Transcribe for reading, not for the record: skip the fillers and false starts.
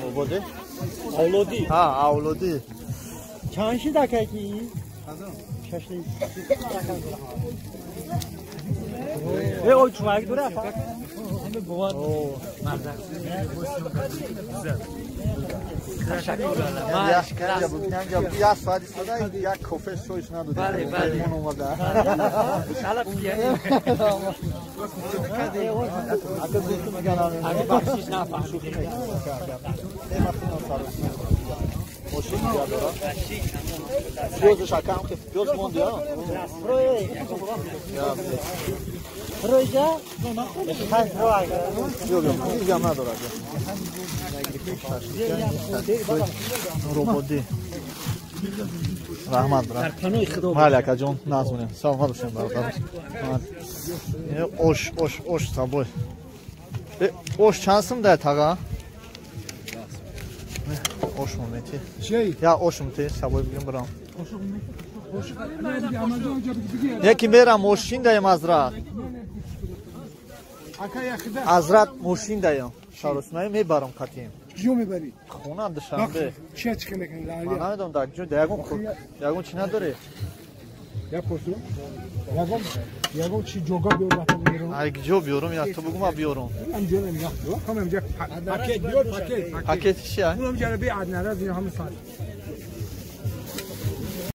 Ободе? Авлодӣ. Ҳа, авлодӣ. Чанд шид акаки? Шашли. Э, ой чумак дора апа? Як соат истода, як кофе шоиш надодем. Бале, бале. Меҳмон омада. Ака дӯсту меган Ака бахшиш нафаҳмид. Мошин ҷа дора. Пиёзаш ака ҳам хел пиёз монди, а? Ройҷа? Биё, биё, ҳеҷ гап надорад. Нурободӣ. Раҳмат, брат. Дар паноҳи Худо. Майли, акаҷон, назмонем. Саломат бошем, бародар. Ош, ош, ош сабой. Ош чанд сум дай тага? Ош момети. Я ош мути, сабой бигем брам. Яки мерам мошин даем азрат. Азрат мошин даем. Шаросмай мебарам қатим. Куҷо мебарӣ? Хона Душанбе. Чия чӣ мекунӣ? Ман намедонам дар куҷо, дар ягон чӣ надорӣ? Я пурсу. Ягон ягон чи ҷога биёр рафта биёрам. Ай куҷо биёрам? Я ту бугу ма биёрам. Ҳамҷо намегам. Ҳамҷо пакет биёр, пакет. Пакет чи ай? Ҳамҷо би аднара зин ҳама сар.